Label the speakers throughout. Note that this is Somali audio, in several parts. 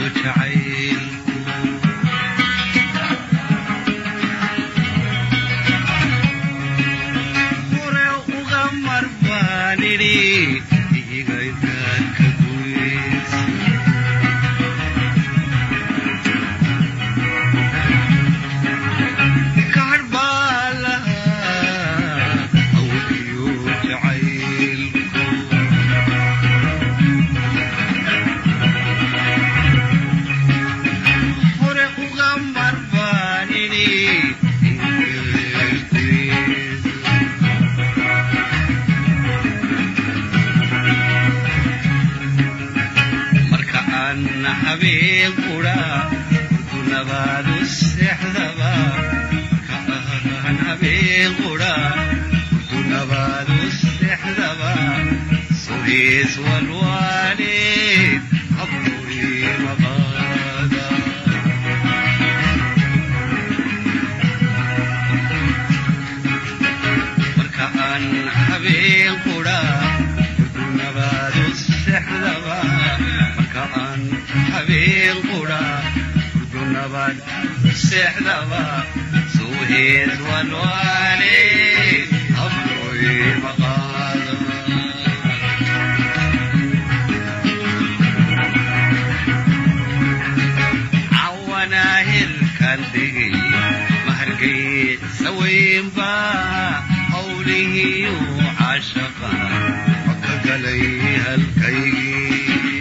Speaker 1: Jacaylku hore uga marbaanidhi iga intaad ka goys. Kahadh baa lahaa hawdiyo jacaylku, hore uga marbaanidhi iga goys. Marka aan habeen qura urdunabaadu seexdaba, marka aan habeen qura urdunabaadu seexdaba, suhiis walwaalid habluimaqaada. Marka aan habeen qura urdunabaadu seexdaba, marka aan habeen qura urdunabaad seexdaba, suhees walwaalid habluimaqaada. Cawanaa hirkan dhigay mahargaysa weynba, hawlihiiyu caashaqa ma ka galay halkaygii.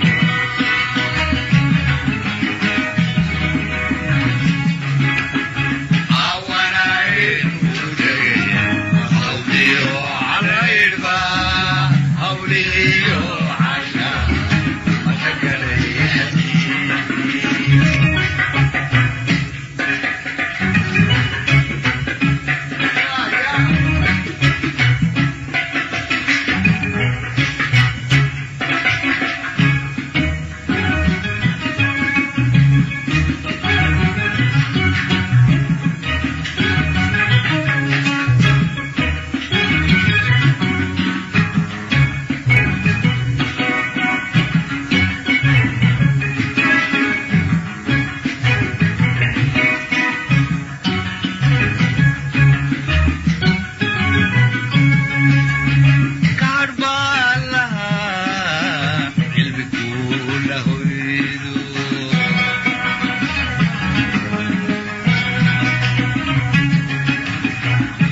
Speaker 1: Kaadh baa lahaa cilmi kuula hoydo,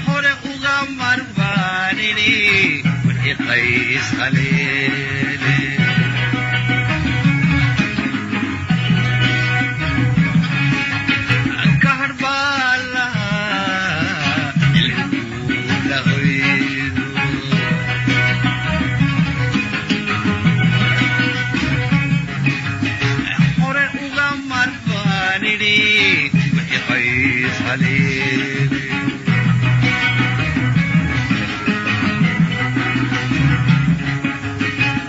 Speaker 1: hore uga marbaanini wixii qays haleele. Kaadh baa lahaa cilmi kuula hoydo, hore uga marbaanidhi wixii qays haleele.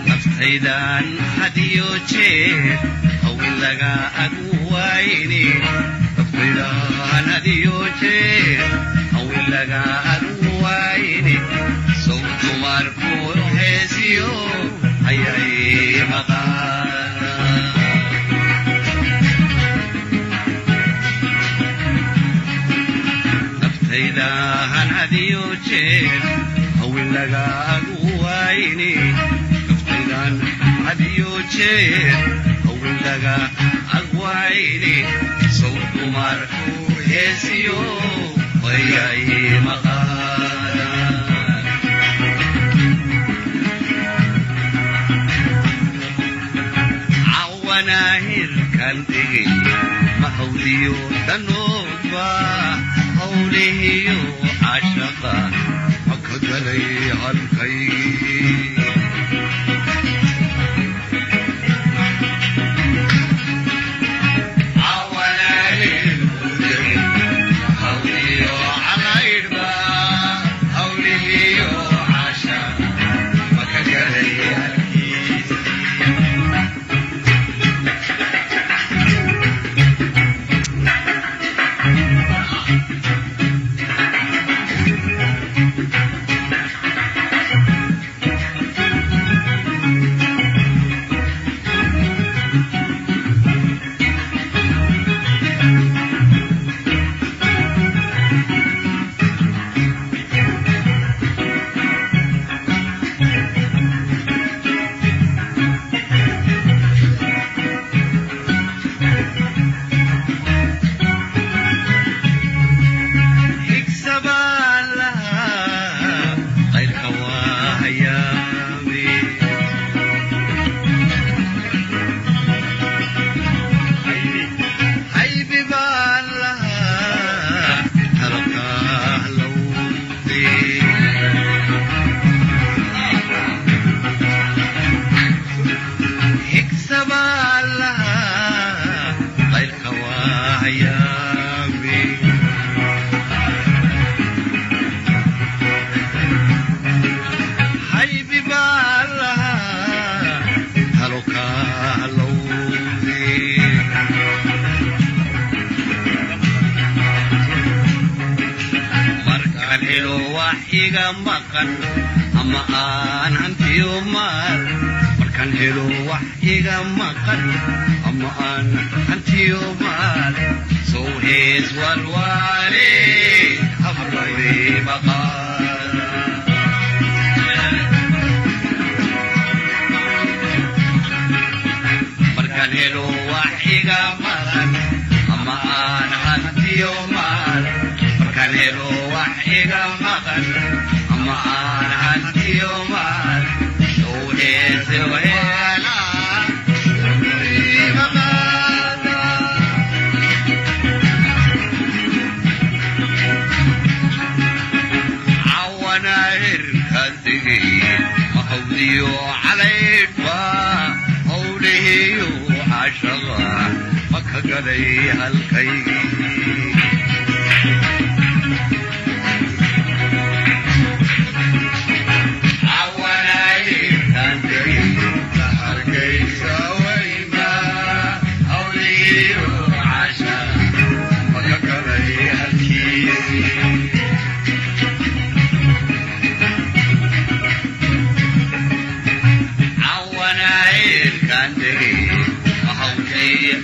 Speaker 1: Naftaydan hadiyo jeer hawin laga ag wayne, naftaydan hadiyo jeer hawin laga ag wayne, sow dumarku heesiyo hayay maqaana. Naftaydan hadiyo jeer hawin laga ag wayne, naftaydan hadiyo jeer hawin laga ag wayne, sow dumarku heesiyo wayay maqaana. Cawanaa hirkan dhigay mahawdiyo dhanoodba, hawlihiyo cashaqa ma ka galay halkaygii. Hayaami. Haybi baa lahaa talo kaalowde. Markaan helo wax iga maqan ama aan hantiyo maal, markaan helo wax iga maqan ama aan hantiyo maal, sow hees walwaale habray maqaala. Markaan helo wax iga maqan ama aan hantiyo maal, markaan helo wax iga maqan ama aan hantiyo maal, sow hees weela maqaala. Cawana hirka digay mahawdiyo calaydhba, hawlihiyo cashaqa ma ka galay halkaygii. Cawana hirkan digay hargeysa weyma, hawlihiyo cashaqa ma ka galay halkiisii. Cawana hirkan digay mahawdiyo.